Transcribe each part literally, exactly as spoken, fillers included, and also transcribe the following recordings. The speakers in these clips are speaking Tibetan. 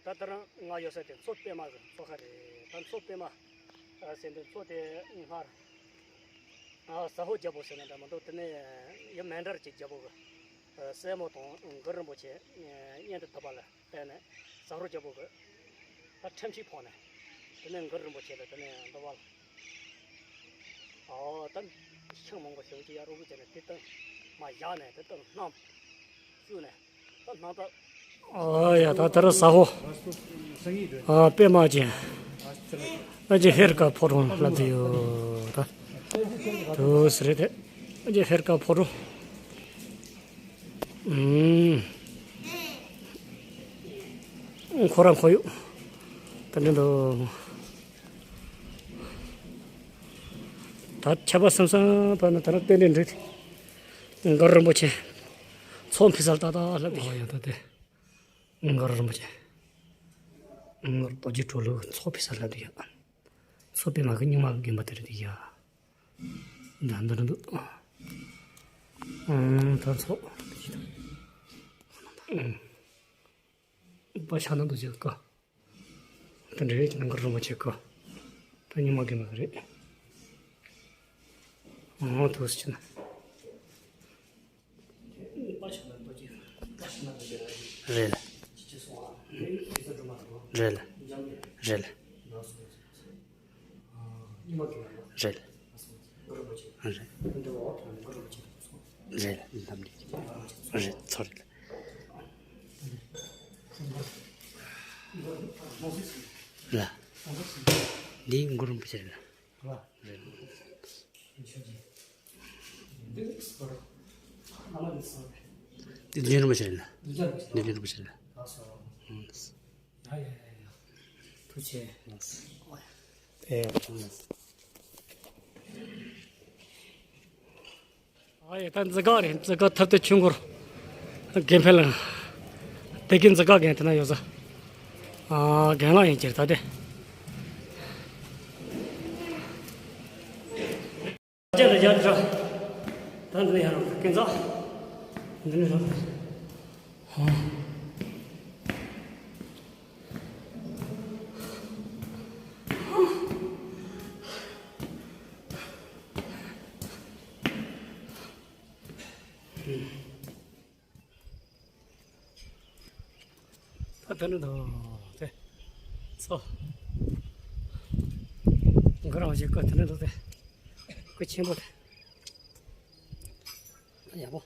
ད་ལྟ་རང་ང་ཡོད་ས་དེ་མཚོ་པད་མ་གི་མཚོ་ཁ་རེད། ད་མཚོ་པད་མ་ཟེར་འདི་མཚོ་དེ་སྔར་ཟ་ཧོར་རྒྱལ་པོ་ཟེར་ན་འདྲ་མི་འདུག་དེ་ནས་ཡ་མཎྜལ་གྱི་རྒྱལ་པོ་གི་སྲས་མོ་དང་གུ་རུ་རིན་པོ་ཆེ་གཉེན་དུ་ཐུག་པ་ལ་བརྟེན་ནས་ཟ་ཧོར་རྒྱལ་པོ་གི་ད་ཁྲིམས་ཤིག་ཕོག་ནས་དེ་ནས་གུ་རུ་རིན་པོ་ཆེ་ལ་དེ་ནས་འདུལ་བ་ལ། ཨོ་ད་ཤིང་མང་པོ་ཞེ་པོ་ཅིག་ཡར་རུབ་རུབ་བྱས་ནས་དེ་སྟེང་མར་བཞག་ནས་དེ་སྟེང་སྣམ་བཙུགས་ནས་ད་སྣམ་ད། ཨོ་ཡ་ད་དེ་རུ་ཟ་ཧོར་ཨ་པད་མ་ཅན་ཨ་ཅེ་ཧེར་ཀ་ཕོ་བྲང་ལབ་དེ་ཡོད་ད། དུ་སི་རེད་དེ་ཨ་ཅེ་ཧེར་ཀ་ཕོ་བྲང་། ཨུམ། ཁོ་རང་ཁོ་ཡོད། ད་འདི་འདུག་ད་ཁྱད་པར་སེམས་སང་བར་ན་ད་རང་རྟེན་འབྲེལ་འགྲིག་གུ་རུ་རིན་པོ་ཆེ། མཚོ་འཕེན་སར་ཏག་ཏག་ལྷབ་ཀྱི་ཡོད་ད་དེ། གུ་རུ་རིན་པོ་ཆེ། གུ་རུ་རྡོ་རྗེ་གྲོ་ལོད་མཚོ་འཕེན་སར་ལྷབ་ཀྱི་ཡོད། མཚོ་པད་མ་གི་རྙིང་མ་གི་དགོན་པ་དེ་རེད་ཡ། འདི་འདི་རེད་འདུག་ཨང་ད་མཚོ། ཨང་། པ་ཤ་ན་དུ་བྱེད་ཀ་དེ་འདྲའི་གུ་རུ་རིན་པོ་ཆེ་ཀ་ད་རྙིང་མ་གི་མ་རེད། ཨང་དུ་སི་ཆེ་ན། རེད་ལ། རེད་ལ། རེད་ལ། རེད། རེད། རེད། ལམ་རེད། རེད། ཚོ་རེད་ལ། ལ། འདི་གུ་རུ་རིན་པོ་ཆེ་རེད་ལ། རེད། འདི་རྒྱུན་རིན་པོ་ཆེ་རེད་ལ། འདི་རྒྱུན་རིན་པོ་ཆེ་རེད་ལ། ཐུགས་རྗེ་ཆེ། ཨ་ཡེ་ད་འཛི་ག་རེད། འཛི་ག་ཐབས་ཏེ་ཆུ་འགོར་དགེ་འཕེལ་ལ་དེ་གི་འཛི་ག་རྒན་དེ་ན་ཡོད་ས། ཨ་རྒན་ལགས་ཡིན་ཁྱེར་ད་དེ། རྒྱ་ལ་རྒྱ་འདྲ། ད་འདི་ནས་ཡར་རོགས་ཀན་ཚ། འདི་ནས་རོགས། ཧོ། ད་དེ་འདྲ་འདུག་དེ། ཚོ། གུ་རུ་རིན་པོ་ཆེ་སྐུ་དེ་འདྲ་འདུག་དེ། སྐུ་ཆེན་པོ་དེ། ཡག་པོ།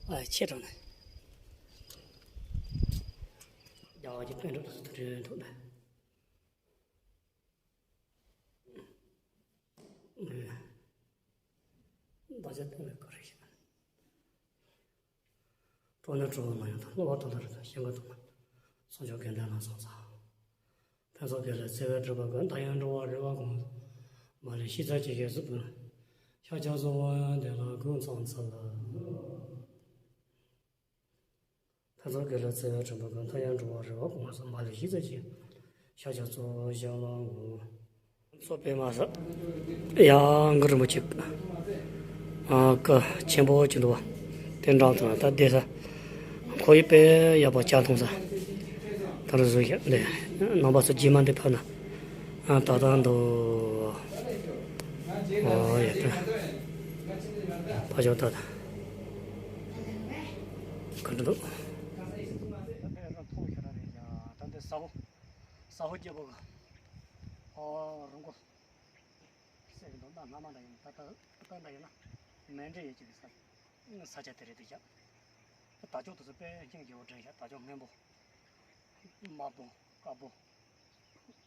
ཨ་ཆེ་དྲགས་ནས། རྒྱ་གར་གྱི་དཔོན་སློབ་དེ་ཚོ་དེ་འདྲ་འདུག་དེ། བདག་ཅག་སྟོན་པའི་སྐུ་རེ་ཞིག་སྤྲོ་ན་སྤྲོ་བ་མ་ཡིན་དང་བསླུ་བ་དང་ལ་རེ་དང་ཞེན་ཁ་དང་སངས་རྒྱས་དགེ་འདུན་ལ་སོགས་ཚང་། ཕན་ཚུན་དགེ་ལ་བརྩེ་བས་བསྒྲུབས་པ་ཀུན། ད་ཡང་འགྲོ་བ་རེ་བ་ཀུན། མ་ལུས་ཤེས་བྱ་ཇི་སྐད་གསུངས་པ། ཤཱཀྱ་གཙོ་བོ་ཡང་དེ་ལ་ཀུན་ཚང་ཚུལ། ཕན་ཚུན་དགེ་ལ་བརྩེ་བས་བསྒྲུབས་པ་ཀུན། ད་ཡང་འགྲོ་བ་རེ་བ་ཀུན། མ་ལུས་ཤེས་བྱ་ཇི། ཤཱཀྱ་གཙོ་བོ་ཞབས་ལ་འོང་། མཚོ་པད་མ་ཟེར། ཡ་གུ་རུ་རིན་པོ་ཆེ། ཨ་སྐུ་ཆེན་པོ་ཅིག་འདུག་པ། དེ་འགྲམ་དུ་ན་ད་བསྡད་ས། ཁོ་ཡི་དཔེ་ཡག་པོ་ཅག་མཐོང་ས། ད་རུ་བཟོ་ཞིག་འདི། ནང་པ་ཚོ་རྗེས་མ་འདི་ཕབ་ན། ཨ་ཏག་ཏག་འདུག་ཨོ་ཡ་ད། ཕ་ཇོ་ད་ད། ག་འདྲ་འདུག་ད་འདི་ས་འོ། ས་འོ་སྐྱེ་བོ་ག་ཨོ་རུང་གོ་སེ་གི་འདུག་ད་སྔ་མ་འདྲ་ཡིན་ད་ལྟ་ལྟ་འདྲ་ཡིན་ན་མེ་འདྲ་ཡོད་ཅིག་གི་ས་ས་ཆ་དེ་རེད་དེ་བཞག་ད་ལྕོག་དེ་ཚོ་དཔེ་སྙིང་རྗེ་བོ་དྲན་བཞག་ད་ལྕོག་སྔོན་པོ་དམར་པོ་དཀར་པོ་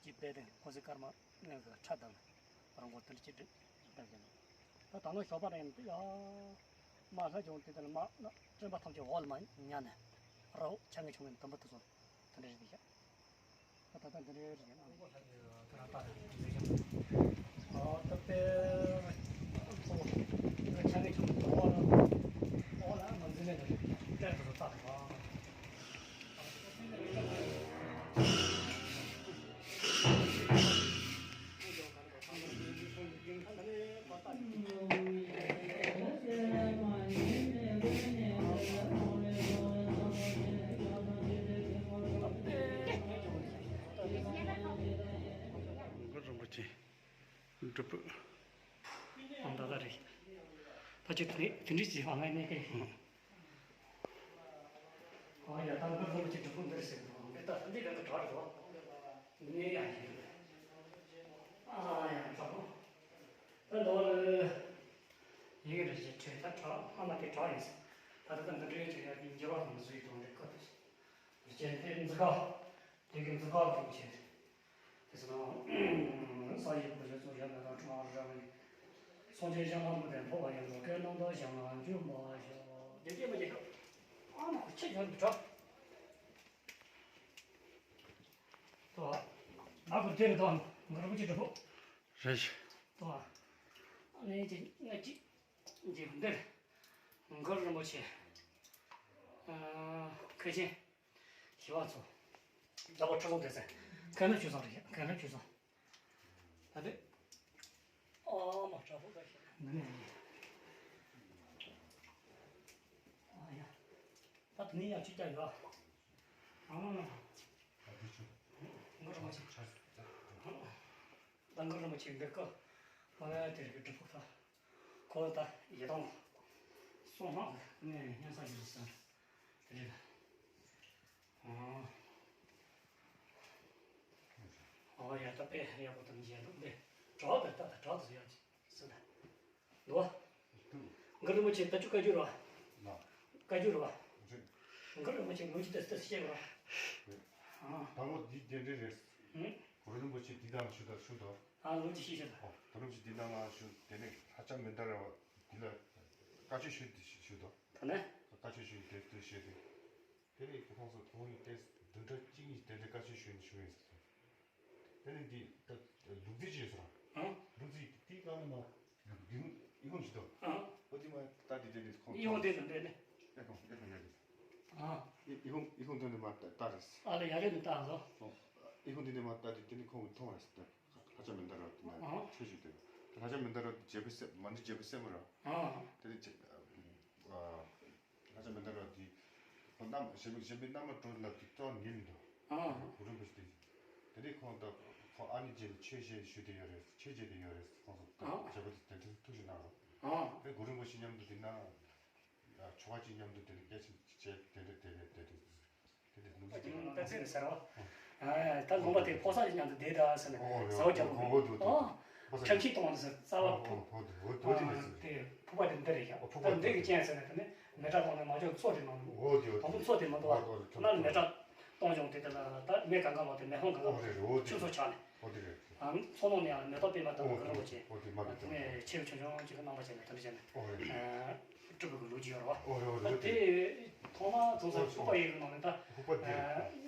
ཅི་དཔེ་དེ་ཁོ་ཚོའི་སྐར་མ་སྔོན་གི་ཁྲ་དང་རང་གོ་དེ་འདྲ་ཅི་དྲན་བཞག་ད་ད་ལོ་ཞོགས་པ་རེད་ཡིན་ད་ཡ་མ་ལྷ་ཅུང་དེ་དེ་ལ་མ་སྤྲིན་པ་ཐམས་ཅད་འོག་ལ་མ་ཉལ་ནས་ར་འོ་ཆ་ངེ་ཆུང་ངེ་དུམ་བུ་དེ་ཚོ་དེ་འདྲ་རེད་དེ་བཞག་སྒྲུབ་ཕུག་ཨང་ད་ད་རེད། ད་ཅི་དེ་དེ་འདྲ་ཞིག་ཨང་ངས་གནས་ཀྱི་ཡིན། ཨང་ཡ་ད་མགར་རིན་པོ་ཆེ་སྒྲུབ་ཕུག་འདིར་ཟེར་གི་འདུག་འདི་ད་འདི་ག་ད་གྲགས་འདུག་འདི་ནས་ཡང་ཡིན། ཨང་ཡ་གྲགས་འདུག་ད་འདི་བ་ལ་ཡི་གེ་རེ་ཞིག་བྲིས་ད་གྲགས་ཨ་མ་དེ་གྲགས་ཡིན། ད་ད་ད་འདི་འདྲའི་ཅིག་ཡ་དེ་འགྱུར་བ་དང་བཟོས་དང་འདི་ཁོ་ད་ཅི་དེ་འཛི་ག་དེ་གི་འཛི་ག་གི་ཆེ། དེ་ཚོ་ས་ཡི་བུ་ཞིག་ཚོ་ཡང་ན་དང་ཁྲོམ་ར་ར་བའི་སངས་རྒྱས་ཞིང་ཁམས་ཀུན་ཏུ་འཕོ་བ་ཡིན་ནོ། སྐད་རྣམས་དང་ཞིང་ལ་འཇུག་མ་ཞོག་རྒྱལ་སྐྱེས་མ་རྒྱལ་ཁབ་ཨ་མ་ཁོ་ཆེ་ཡོད་འདུག་ཏོ། ང་ཁོ་དེ་རེད་དོ། མགར་རིན་པོ་ཆེ་གྲུབ་ཕུག་རེད། ཏོ། ཨ་ནི་ཅི་ང་ཅི་ཅི་འདིར་མགར་རིན་པོ་ཆེ་མཁན་ཆེན་ཞི་བ་འཚོ། རྒྱལ་པོ་ཁྲི་སྲོང་ལྡེ་བཙན་མཁན་སློབ་ཆོས་བཟང་རེད། མཁན་སློབ་ཆོས་བཟང་། ད་དེ། ཨ་མ་དྲག་པོ་འགའ་ཤས་ནི་ནི་ཡིན། ཨ་ཡ། ད་དེ་ནས་ཡང་ཅིག་ཀྱང་ཡོད། ཨ་མ་མ། ད་དེ་ཆུ། མགར་རིན་པོ་ཆེ། ཆ་ཆ། ད་མགར་རིན་པོ་ཆེ་འདི་ཀ། ང་ལ་དེ་རིགས་སྒྲུབ་ཕུག་ད། ཁོ་ད་ཡི་དམ་སྲོག་སྔགས་ནས་སྙན་ས་ཡོད་ཟེར། དེ་རེད། ཨོ། ཨོ་ཡ་ད་དཔེ་ཡག་པོ་དང་མཇལ་འདུག་དེ་གྲོགས་དང་ད་ད་གྲོགས་དང་ཡག་ཟེར་ད། འདུག་བ། མགར་རིན་པོ་ཆེ་ད་ཅུ་བཀའ་བརྒྱུད་རོ། ན། བཀའ་བརྒྱུད་རོ། རེད། མགར་རིན་པོ་ཆེ་ལོ་ཅི་ད་ད་བཤད་རོ། རེད། ཨ། ད་ལོ་འདི་རྟེན་འབྲེལ་རེད། ཧུམ། གུ་རུ་རིན་པོ་ཆེ་འདི་དང་ཞུ་ད་ཞུ་དོ། ཨ་ལོ་ཅི་ཤེས་ཤེས་ད། ཨོ་ད་ལོ་ཅི་འདི་དང་ང་ཞུ་དེ་ནས་ལྷ་ལྕམ་མན་དཱ་ར་བ་འདི་ལ་བཀའ་ཆོས་ཞུ་འདི་ཞུ་དོ། ད་ནས། བཀའ་ཆོས་ཞུ་དེ་དུ་བཤད་དེ། དེ་ནས་ཁོང་ཚོ་ཁོང་གཉིས་ཏེ་བདུན་ཕྲག་གཅིག་གཉིས་དེ་འདྲ་བཀའ་ཆོས་ཞུས་ནས་ཞུ་ཡིན་ཟེར། དེ་ནས་འདི་ད་ལུག་རྫི་ཅེས་སོང་། ཨང་། ལུག་རྫི་དེའི་སྒང་ནས་མ་ལུག་རྫི་ཨི་ཁུང་ཞིག་འདུག་ཨང་། ཨོ་དེ་མ་ད་དེ་དེ་ནས་ཁོང་ཨི་ཁུང་དེ་དང་འདྲ་ནས། ཨེ་ཁུང་ཨེ་ཁུང་ཡ་དེ། ཨང་། ཨི་ཁུང་ཨི་ཁུང་དེ་ནས་མ་ད་ད་རེད། ཨ་ལ་ཡ་རེད་ནས་ད་ལོ། ཨི་ཁུང་དེ་ནས་མ་ད་དེ་དེ་ནས་ཁོང་གི་མཐོང་རེད་ད། ལྷ་ལྕམ་མན་དཱ་ར་དེ་ན་ཨང་། ཆོས་ཞུ་དེ། ད་ལྷ་ལྕམ་མན་དཱ་ར་དེ་རྒྱལ་པོའི་སྲས་མ་འདི་རྒྱལ་པོའི་སྲས་མོ་ར། ཨང་། དེ་ནས་ཨ། ལྷ་ལྕམ་མན་དཱ་ར་དེ། ཁོ་མནའ་མ་གཞན་པའི་གཞན་པའི་མནའ་མ་གྲོངས་ལབ་དེ་གཙོ་ཉིད་མི་འདུག་ཨང་། གུ་རུ་རིན་པོ་ཆེ་དེ། དེ་ནས་ཁོང་ད་ཁོ་ཨ་ནེ་རྗེ་ལ་ཆོས་བཤད་ཞུ་དེ་ཡོད་རེད། ཆོས་བྱེད་དེ་ཡོད་རེད། ཁོང་ཚོ་ཨང་། བྱེད་པ་དེ་དེ་འདྲ་ཐུགས་ཞུ་གནང་རོགས། ཨང་། དེ་གུ་རུ་རིན་པོ་ཆེ་མཉམ་དུ་དེ་ན། ཆོ་ག་ཅིག་མཉམ་དུ་དེ་ནས་སྐད་ཆ་བྱས་དེ་འདྲ་དེ་རེད་དེ་རེད། དེ་ནས་ལུག་རྫི་དེ་ད་ཚེ་ནས་ཟེར་བ། ཨ་ད་ལུང་པ་དེ་ཕོ་གསར་ཞིག་མཉམ་དུ་བསྡད་ད་ཟེར་ནས་ཟ་བ་རྒྱབ་དགོས། ཨ། ཁྲམ་ཤིང་གཏོང་བ་ཟེར་རྩ་བ་ཕུ། ཨོ་ཨོ་ཨོ་ཨོ་དེ་ནས་ཟེར། དེ་ཕུ་པ་དེ་འདི་རེད་ཡ། ཨོ་ཕུ་པ་ད་འདི་གི་རྐྱེན་ཟེར་ནས་དེ་ནས་མེ་སྲེག་གཏོང་ནས་མ་འཇོག་མཚོ་དེ་མ། ཨོ་དེ་ཨོ་དང་པོ་མཚོ་དེ་མ་འདུག་བ། ཨོ་ཨོ་ད་ནང་ལ་མེ་སྲེག་གཏོང་བྱུང་དེ་དེ་ལ་ད་མེ་གང་ག་ལོག་དེ་མེ་ཕུང་གང་ག་ལོག་ཨོ་རེད་ཨོ་དེ་ཆུ་རེད། མཚོ་ཆགས་ནས། ཨོ་དེ་རེད། ཨ་མཚོ་ནང་ནས་ཡང་མེ་ཏོག་པད་མ་དང་གུ་རུ་རིན་པོ་ཆེ། ཨོ་དེ་མ་དེ་ཨ་དེ་ནས་ཆེ་བའི་ཆུང་ཆུང་ཅིག་གི་རྣམ་པ་བྱས་ནས་དེ་འདྲ་བྱས་ནས། ཨོ་རེད། སྤྲུལ་པའི་ལོ་རྒྱུས་ཡོད་རེད་བ། ཨོ་རེད་ཨོ་རེད། ད་དེ་ཐོག་མ་ཚོང་ས་ཕུ་པ་ཡིན་ནང་ནས་ད། ཕུ་པ་དེ་རེད།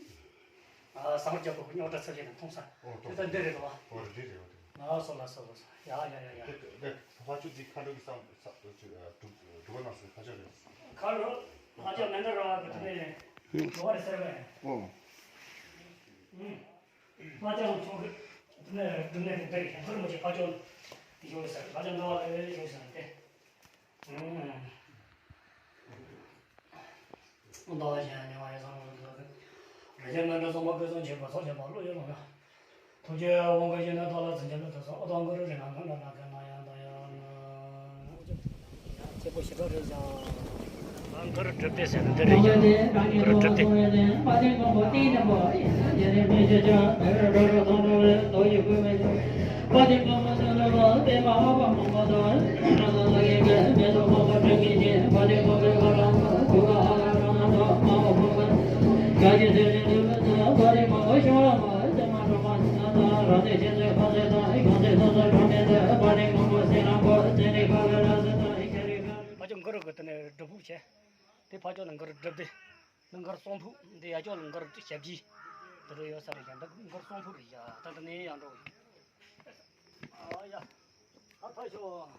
ཨ་ཟ་མར་རྒྱབ་པའི་རྙོག་དྲ་ཚབས་ཆེ་ནས་མཐོང་ས་དེ་ད་འདི་རེད་བ། ཨོ་རེད་རེད་རེད། ཨོ་དེ། ལགས་སོ་ལགས་སོ་ལགས་སོ། ཡ་ཡ་ཡ་ཡ། དེ་དེ་ཕ་ཆོས་འདི་ཁ་འགྲོ་གི་ས་ས་སྒྲུབ་སྒྲུབ་པ་ནང་སོ་ཕ་ཆོས་རེད། ཁ་རོ་ཕ་ཆོས་མེ་འདྲ་ར་བ་གི་དེ་ནས་འགྲོ་བ་རེད་ཟེར་བས། ཨོ། ཕ་ཆོས་ཆུང་གི་དེ་ནས་སྒྲུབ་གནས་དེ་འདྲ་ཡིན། གུ་རུ་རིན་པོ་ཆེ་ཕ་ཆོས་དེ་ཡོད་ཟེར། ཕ་ཆོས་འདྲ་བ་ལས་ཡོད་ཟེར་ཏེ། ཨུམ། ཟླ་བ་གཞན་ཉེ་བ་ཡི་བསམ་བློ་འདུག་གི། རི་རྒྱལ་མཎྜལ་གཙང་པ་ཀུན་བཟང་མཆོད་པ་ཚོགས་བརྒྱ་པ་བློ་ཡི་ལོངས་སྤྱོད། ཐུགས་རྗེའི་དབང་བསྐུར་བཞེས་ནས་བདག་ལ་བྱིན་གྱིས་བརླབ་ཏུ་གསོལ། ཨོ་དང་གུ་རུ་རིན་ནང་ཁོང་ལ་ལ་ཁན་ན་ཡང་ད་ཡང་ན། ཁྱེད་པོ་ཞེ་དྲག་རེད་ཀྱང་། ཨ་གུ་རུ་སྒྲུབ་སྡེ་ཟེར་ན་འདི་རེད་ཀྱང་། གུ་རུ་སྒྲུབ་སྡེ། ཕ་ཆོས་གུ་རུ་གི་དེ་ནས་སྒྲུབ་ཕུག་བྱས། དེ་ཕ་ཕྱོགས་ལ་གུ་རུ་སྒྲུབ་སྡེ། འདི་གུ་རུ་གཙང་ཕུག་འདི་ཡ་ཕྱོགས་ལ་གུ་རུ་ཞབས་ཀྱི། དེ་རུ་ཡོད་ས་རེད་ཀྱང་འདི་གུ་རུ་གཙང་ཕུག་རེད་ཡ། ད་འདི་ནས་ཡང་འགྲོ་གི་ཡོད། ཨ་ཡ། ད་ཕ་ཕྱོགས།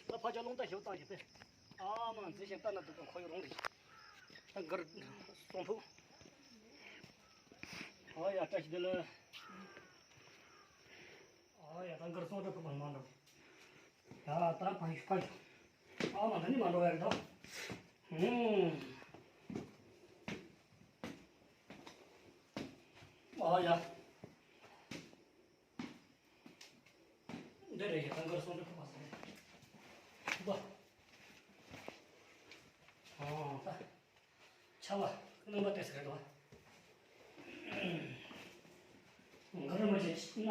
ད་ཕ་ཕྱོགས་རླུང་རྟ་ཞིག་བཏང་ཞིག་སྟེ། ཨ་མ་འཛི་ཞིང་ལྟ་ན་སྡུག་གི་ཁོར་ཡུག་རང་རེད། ད་གུ་རུ་གཙང་ཕུག་ཨ་ཡ་བཀྲ་ཤིས་བདེ་ལེགས། ཨ་ཡ་ད་གུ་རུ་གཙང་ཕུག་གི་མང་མང་འགྲོ། ཡ་ད་ཕ་ཡུལ་ཕ་ཡུལ། ཨ་མ་ད་ནི་མ་འགྲོ་བ་རེད་དོ། ཧུམ། ཨ་ཡ། ཆར་པ་རྣམ་པ་དེ་ཟེར་འདུག་གུ་རུ་རིན་པོ་ཆེ་རྣམ་སྣང་།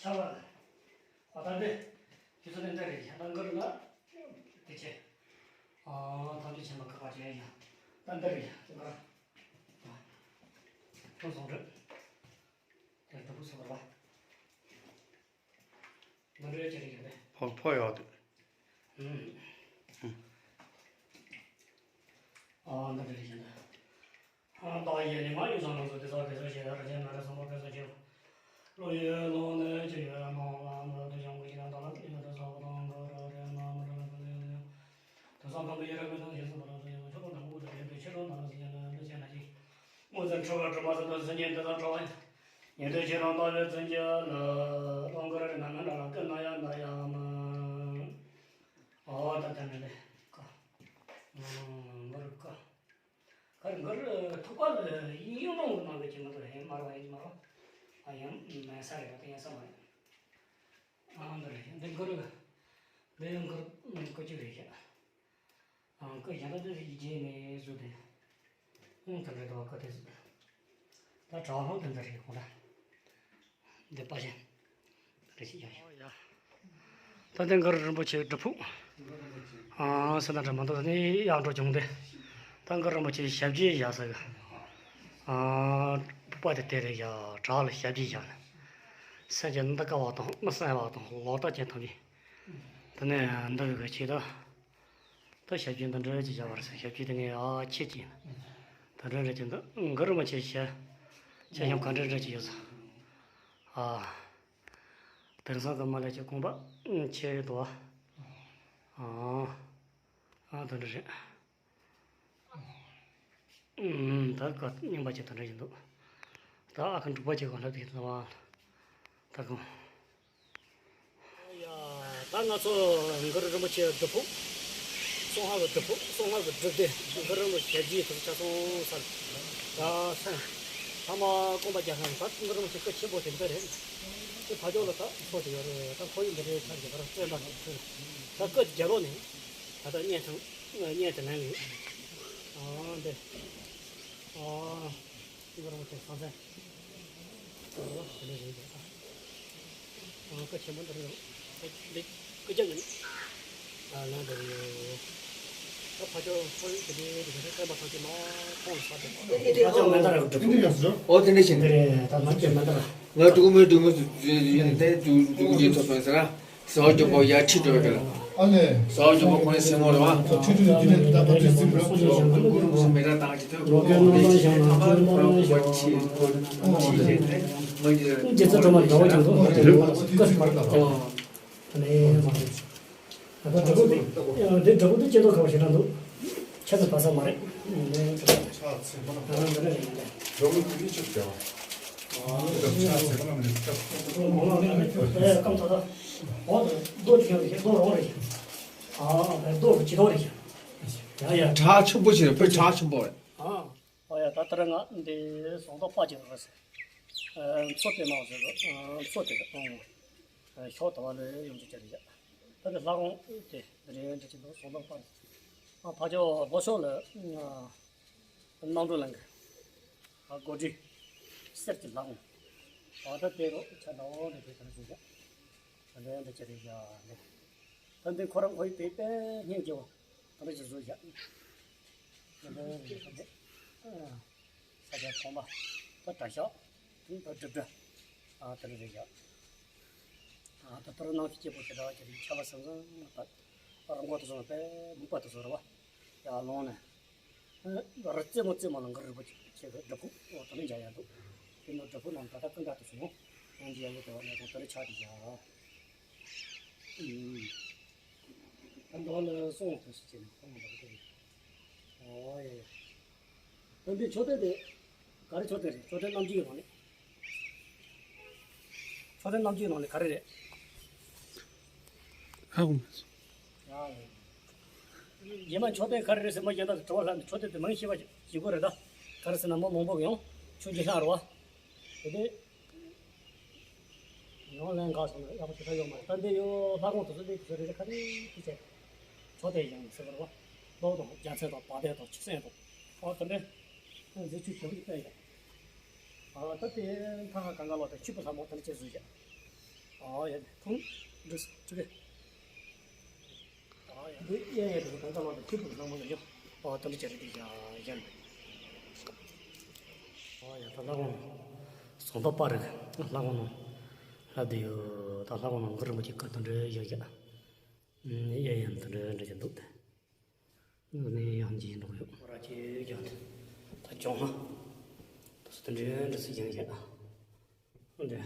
ཆར་པ། ཨོ་ད་འདི། དུས་ཚོད་ནི་འདི་རེད་ཡ། ད་གུ་རུ་ལ། དེ་ཆེ། ཨོ་ཐམས་ཅད་མཁྱེན་པ་ག་པར་བྱེད་ཡ། ད་འདི་རེད་ཡ། དེ་གུ་རུ། ཐུགས་བཟང་འགྲུབ། དེར་དུ་བུ་སོགས་པ། འདི་འདྲའི་ཅི་རིགས་ཡོད་པས། ཕོ་ཕོ་ཡག་འདུག་ཨ་འདི་འདྲའི་ཅི་འདུག་ཨ་བདག་ཡིད་ལས་མ་གཡོས་ས་རྣམས་སུ། དེ་ཚོགས་གེ་སར་ཞེས་ར་ཅན་ན་རེ་སམ་བྷོ་ཊ་སོགས་ཀྱི། བློ་ཡི་ཀློང་ནས་ཅི་ཡོད་སྣང་བ་མ་དུ་བྱུང་བའི་ཕྱིར་བདག་ལ་ཡོན་ཏན་གསོལ་བ་དང་། གུ་རུ་རེ་མ་མ་ར་ཀུ་ལེ་ལེ། དེང་སང་གང་དུ་ཡི་རང་གི་དོན་ཞེས་གསུངས་པ་ལ་སོགས་ཀྱི་ཆོས་སྐོར་དང་པོ་དང་ཡོད་པའི་ཕྱིར་རོ་ན་ར་སི་ཡ་ན་འདི་བྱས་ན་ཅི། སྔོ་ཚལ་འཁྲུ་བ་དྲི་མ་ཟད་པ་གཟི་བརྙན་དེ་དང་འདྲ་བ་ཡིན། ཉན་ཐོས་ཁྱེད་རང་ལྟ་བའི་བརྩོན་འགྲུས་ལ། ཀློང་གུ་རུ་རེ་ན་ན་འདྲ་ལ་ཀུན་ན་ཡ་ན་ཡ་མ། ཨོ་ད་ད་ནི་ལེ་ཀ། གུ་རུ་ཀ། ག་རེ་གུ་རུ་ཐུག་པ་ལ་ཡིན་ཡོང་རུང་གི་ནང་གི་ཅི་མ་གཏོགས་ཡིན་མ་རུང་ཡིན་མ་རུང་། ཨ་ཡང་མེད་ས་རེད་པ། དེ་ཡིན་ས་མ་རེད། ཨ་འདི་རེད། འདི་གུ་རུ། འདི་ཡང་གུ་རུ་སྐུ་གཅིག་རེད་ཤག་ཨང་ཀི་གཞན་དག་དེ་རིགས་རྗེས་ནས་བཟོས་ཏེ། ཨང་དེ་འདྲ་འདུག་ཀི་དེ་ཟིག་ད་གྲྭ་ལྷུང་དེ་འདྲ་རེད་གོ་ད། འདི་པ་ཅན། དེ་འདྲ་ཞིག་ཡང་ཡོད། ད་ལྟ་གུ་རུ་རིན་པོ་ཆེའི་སྒྲུབ་ཕུག་ཨང་སེ་ན་འདྲ་མ་འདུག་ནི་ཡར་འགྲོ་བྱུང་སྟེ། ད་གུ་རུ་རིན་པོ་ཆེའི་ཞབས་རྗེས་བཞག་ས་གི། ཨང་ཕུག་པ་དེ་དེ་རེད་ཡ། བྲག་ལ་ཞབས་རྗེས་བཞག་ནས། སེམས་ཅན་འདི་དཀའ་བ་དང་མི་གསལ་བ་དང་ལོག་ལྟ་ཅན་ཐམས་ཅད། དེ་ནས་འདི་གི་ཆེད་དུ། ད་ཞབས་ཀྱི་འདི་འདྲ་ཅིག་བཞག་པ་རེད་ཟེར། ཞབས་ཀྱི་དེ་ངས་ཨ་ཁྱེད་ཀྱིས་འདི་འདྲ་འདྲ་ཅིག་འདི་གུ་རུ་མ་ཆེ་ཞེས་ཆེ་ཡང་ག་འདྲ་འདྲ་ཅིག་ཡོད་ཟེར། ཨ། དེང་སང་གི་མ་ལས་ཀྱི་དགོངས་པ་ཆེ་ཡོད་དོ། ཨ། ཨ་འདི་འདྲ་རེད། ཨུམ། ད་བཀའ་རྙིང་པ་ཅིག་དེ་འདྲ་ཡིན་འདུག་ད་ཨ་ཁུ་འབྲུག་པ་ཅིག་ག་ལྷག་ཏུ་ཡིན་ནོ། ད་གང་། ཡ། ད་ང་ཚོ་གུ་རུ་རིན་པོ་ཆེའི་སྒྲུབ་ཕུག་གསང་སྔགས་ཀྱི་སྒྲུབ་ཕུག་གསང་སྔགས་ཀྱི་སྒྲུབ་སྡེ་གུ་རུ་རིན་པོ་ཆེ་རྗེས་དུ་ཆ་སོང་ས་ལ་སོང་། ཐ་མ་སྐོང་པ་རྒྱག་ས་ད་གུ་རུ་རིན་པོ་ཆེ་སྐུ་ཆེན་པོ་དེ་འདི་རེད། དེ་ཕ་ཕྱོགས་ལ་ད་ཚོགས་དེ་ཡོད་རེད། ད་ཁོར་ཡུག་འདི་རེད། ཆ་རྒྱ་གར་བཙན་པ་ནང་ཚུད་ད་སྐུ་དེ་རྒྱབ་ལོགས་ནས་ད་ལྟ་བརྙན་ཐུང་བརྙན་དེ་ལེན་གི་ཡོད། ཨ་འདི། ཨ། སྐྱིད་པོ་རང་དེ་ས་ཚན། ཨོ་དེ་ནས་རེད་ཀྱང་། ཨ་ཀ་ཆེན་པོ་འདི་རེད། འདི་ཀི་ཅག་ཡིན། ཨ་ལ་འདི་རེད། ད་ཕ་ཅོ་ཁོ་ཡིན་དེ་འདྲའི་དེ་འདྲའི་སྟོན་པ་ཐམས་ཅད་མ་མཐོང་ས་དེ། ཕ་ཅོ་མེ་མདའ་ར་གྲུབ། ཨོ་དེ་འདྲ་ཞིག་འདི་རེད། ད་ལམ་གྱི་མེ་མདའ་ར། ང་ཀྲུ་གུ་མོའི་ཀྲུ་གུ་ཡིན་ཏེ་ཀྲུ་ཀྲུ་གུ་ཅིག་ཐོབ་སོང་ཟེར་ན། ཟ་འོག་རྒྱུ་པོ་ཡར་ཁྲིད་འགྲོ་གི་ལ། ཨ་ལས། ཟ་འོག་རྒྱུ་པོ་ཁོ་ནི་སེམས་ངོ་རེད་བ། ཁྲིད་ཁྲིད་ཁྲིད་ཁྲིད་ད་པ་ཁྲིད་སེམས་ར་ཁྲིད་ཡོང་གི་ལ། ཀུ་རུ་ཀུ་རུ་མེ་ར་བཏང་གི་ཐོས་ཀོ་མེ་ཐ་མ་ར་ཁོ་ཁྲིད་ཁོ་ཁྲིད་ལས་ཏེ་ང་གི་རྒྱལ་ཚ་སྒྲོལ་མ་འདྲ་བོ་ཀྱང་འདུག་ཨ་ནི་མ་རེད། ད་ལྟ་སྒྲུབ་ཕུག་འདི་འདི་སྒྲུབ་ཕུག་འདི་སྐྱེ་ལྡོག་ཁ་བ་ཞེ་དྲག་འདུག་ཁྱད་དུ་འཕགས་ས་མ་རེད། འདི་འདི་འདྲ་རེད། སྒྲུབ་ཕུག་འདི་ཆུ་བྱ་བ། སྐམ་ཐག་ཐག་འོ་རྡོ་ཅིག་རེད། རྡོ་རོང་རེད། ཨ་རྡོ་ཅི་ཐོག་རེད། ཡ་ཡ། བྲག་ཆེན་པོ་ཞིག་རེད། བོད་བྲག་ཆེན་པོ་རེད། ཨ་ཡ། ད་ལྟ་ར་ང་འདི་ཟོང་ཐོག་པ་ཅིག་རེད་ཟེར། མཚོ་དེ་མ་ཟེར་རོ། མཚོ་དེ་ཨང་། ཤོག་དོ་བ་ལས་ཡོང་ཅིག་ཅི་རེད་ཡ། ད་འདི་ལྷ་ཁང་དེ་རེད་འདྲ་ཅིག་འདུག་ཟོང་ཐོག་པ་རེད། ཨ་ཕ་ཇོ་ལྷོ་ཕྱོགས་ལ། རྣམ་གྲོལ་གླིང་གི་སྒོ་འགྲམ་གསེར་གྱི་ལྷ་ཁང་། བ་ད་དེ་རོ་ཆ་འདྲ་བོ་འདྲ་དེ་ག་རེ་བཟོས་བཞག་ད་འདྲ་འདྲ་ཅི་རེད་བཞག་འདི། ད་འདི་ཁོ་རང་ཁོ་ཡི་དེ་དཔེ་སྙིང་རྗེ་བོ་ག་རེ་ཅི་བཟོས་བཞག་ད་འདི་རེད་ད་འདི། ས་ཆ་གོང་མ་ད་གྲྭ་ཤག་དེ་ད་སྒྲུབ་གྲྭ་ཨ་དེ་རེད་བཞག་ད་ལྟར་སྣང་ཞིག་སྐྱེས་པོ་དེ་འདྲ་ཅི་རེད། ཆར་པ་ཟང་ཟང་ད་རི་མགོ་དེ་ཚོ་དཔེ་སྨུག་པ་དེ་ཚོ་རེད་བ། ཡར་ལོངས་ནས། རི་རྩེ་མོ་རྩེ་མོ་ལ་གུ་རུ་རིན་པོ་ཆེ་གི་སྒྲུབ་ཕུག་འོ་དེ་ནས་མཇལ་ཡག་འདུག་དེ་ནས་སྒྲུབ་ཕུག་ནང་ད་ལྟ་ཀུན་དགའ་དུ་སོང་། ཡང་མཇལ་ཡག་ཡོད་དེ་བ་ནས་དང་དེ་རུ་ཆགས་ཏེ་བཞག་ཨུམ། ད་མདོ་ལ་སོང་དུ་ཞིག་བྱས་ནས་ཁོང་མ་འདུག་དེ་རེད། ཨོ་ཡ་ཡ། ད་འདི་མཆོད་རྟེན་དེ་ག་རེ་མཆོད་རྟེན་རེད། མཆོད་རྟེན་རྣམ་བསྒྱིངས་ནང་ནས། མཆོད་རྟེན་རྣམ་བསྒྱིངས་ནང་ནས་ག་རེ་རེད། ཧ་གོ་མ་སོང་། ཡ་ཡ། རྗེས་མ་མཆོད་རྟེན་ག་རེ་རེད་ཟེར་མ་གཞན་དག་གི་དྲི་བ་ལྷག་ནས་མཆོད་རྟེན་དེ་མིང་ཤེས་པ་ཞིག་དགོས་རེད་ད། ག་རེ་ཟེར་ན་མི་མང་པོ་གི་ཡང་ཆོས་ཀྱི་ལྷ་རེད་བ། དེ་དེ། ཡང་ལན་འགག་སོང་ན་ཡག་པོ་ཞེ་དྲག་ཡོད་མ་རེད། ད་འདི་ཡོད་ལྷ་ཁང་དེ་ཚོ་འདི་དེ་ཚོ་རེ་རེ་ཁ་རེ་ཁི་བྱས། མཆོད་རྟེན་བཞེངས་ཟེར་བ་རེད་བ། ལོ་དང་རྒྱལ་མཚན་དང་བ་དན་དང་ཆུ་སྲིན་དང་། ཨ་དེ་འདྲའི་མཛེས་ཆོས་ཞེ་པོ་ཅིག་བསྟན་ཡོད། ཨ་ད་དེ་ཐང་ཧ་གང་ག་ལོ་དང་ཆུ་བུ་ལྷ་མོ་དེ་འདྲ་ཅིག་བཟོས་ཤག་ཨ་ཡ་ཁུངས་འདྲ་སུ་ཅིག་གི། ཨ་ཡ་འདི་གཡས་གཡོན་དེ་གང་ག་ལོ་དང་ཆུ་བུ་ལྷ་མོ་ལ་ཡོད། ཨ་དེ་འདྲ་ཅིག་རེད་དེ་ཡ་ཡན། ཨ་ཡ་ད་ལྷ་ཁང་ཟངས་མདོག་དཔལ་རི་ལྷ་ཁང་ནང་ལྷ་བསྡད་ཡོད། ད་ལྷ་ཁང་ནང་གུ་རུ་རིན་པོ་ཆེ་སྐུ་དེ་འདྲ་ཡོད་ཤག་གཡས་གཡོན་དེ་འདྲ་འདྲ་ཅིག་འདུག་ནས་ཡང་འཇིགས་འགྲོ་ཡོད། ཁོ་ར་ཅིག་ཀྱང་ད་ཅོང་ཧ། ད་སུ་དེ་འདྲའི་འདྲ་སུ་ཡང་ཡང་། འདི་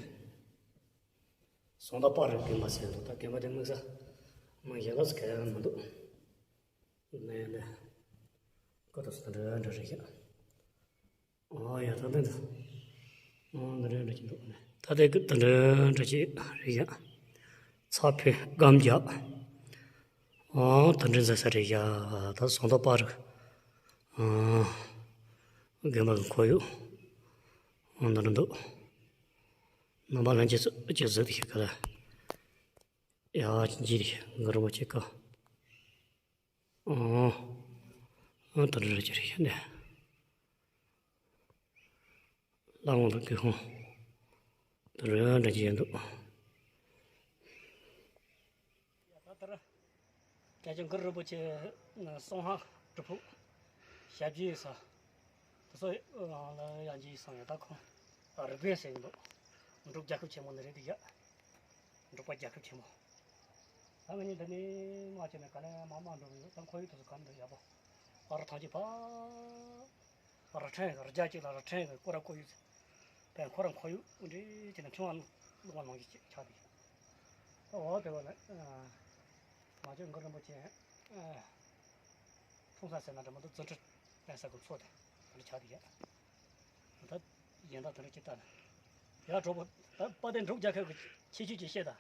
ཟངས་མདོག་དཔལ་རི་དགོན་པ་ཟེར་འདུག་ད་དགོན་པ་དེ་དམིགས་བསལ་མིང་གཞན་དག་སུ་ག་ཡང་མི་འདུག་ནས་ནས་ཁོ་ད་སུ་དེ་འདྲ་འདྲ་རེད་ཤག་ཨོ་ཡ་ད་ལྟ་འདི། ཨོ་འདི་འདྲ་འདྲ་ཅིག་འདུག་ད་ལྟ་འདི་འདྲ་འདྲ་ཅིག་རེད་ཡ། ཚ་ཕུད་སྒམ་རྒྱག་ཨོ་ད་འདྲ་མཛད་ས་རེད་ཡ། ད་ཟངས་མདོག་དཔལ་རི། ཨོ་དགོན་པ་གི་ཁོར་ཡུག་ཨོ་འདི་འདྲ་འདུག་རྣམ་པ་ལྷན་རྒྱས་ཚོ་ཅིག་གཟིགས་ཤིག་ག་ལ། ཡ་འཇིགས་རེད་གུ་རུ་མ་ཆེ་ཀ་ཨོ། ཨོ་ད་འདྲ་ཅིག་རེད་ཤག་ནས། ལྷ་ཁང་དང་སྐུ་ཁང་དུ་རེ་འདྲ་ཅིག་འདུག་ད་ལྟར་སྐྱབས་རྗེ་གུ་རུ་རིན་པོ་ཆེ་གསང་སྔགས་སྒྲུབ་ཕུག་ཞབས་ཀྱི་ས་དེ་ཚོ་ཡང་ཅིག་གསང་ཡོད། ད་ཁོང་རི་དགོན་ཟེར་གྱི་འདུག་འབྲུག་རྒྱལ་ཁབ་ཆེན་མོ་ནི་རེད་འདུག་ཡ། འབྲུག་པ་རྒྱལ་ཁབ་ཆེན་མོ། ད་ང་གཉིས་འདི་ནས་མ་བྱས་ན་ག་ལེ་མ་མ་འགྲོ་གི་ཡོད། ད་ཁོར་ཡུག་དེ་ཚོ་ག་འདྲ་ཡག་པོ། ཨ་རི་ཐང་ཆེ་ཕ། རི་ཕྲན་རི་རྒྱ་གཅིག་ལ་རི་ཕྲན་གི་སྐོར་ར་སྐོར་ཡུག་དེ་ཁོ་རང་ཁོར་ཡུག་འདི་བྱས་ན་ཕྲེང་བ་ཀློང་ལ་ནང་བཞིན་ཆགས་ཏེ། ད་འོ་དེ་བ་ལ་ང་ཚོའི་གུ་རུ་རིན་པོ་ཆེ་འཁྲུངས་ས་ཟེར་ན་འདྲ་མ་གཏོགས་རྫུ་འཕྲུལ་བསྟན་ས་གི་མཚོ་དེ་འདི་ཆགས་ཏེ་ཡ། ད་ཡན་ད་དེ་འདྲ་ཅིག་ལྟ་ན། ཡ་གྲོགས་པོ། ད་དཔལ་ལྡན་འབྲུག་རྒྱལ་ཁབ་ཀྱི་ཁྱད་ཆོས་ཅིག་བཤད་དང་།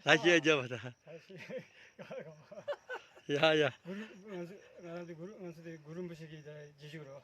ད་བཤད་རྒྱབ་པ་ད། ད་བཤད། ཡ་ཡ། གུ་རུ་ང་ཚོ་ང་ཚོ་གུ་རུ་ང་ཚོ་དེ་གུ་རུ་རིན་པོ་ཆེ་གི་ད་རྗེས་ཤུལ་རོ།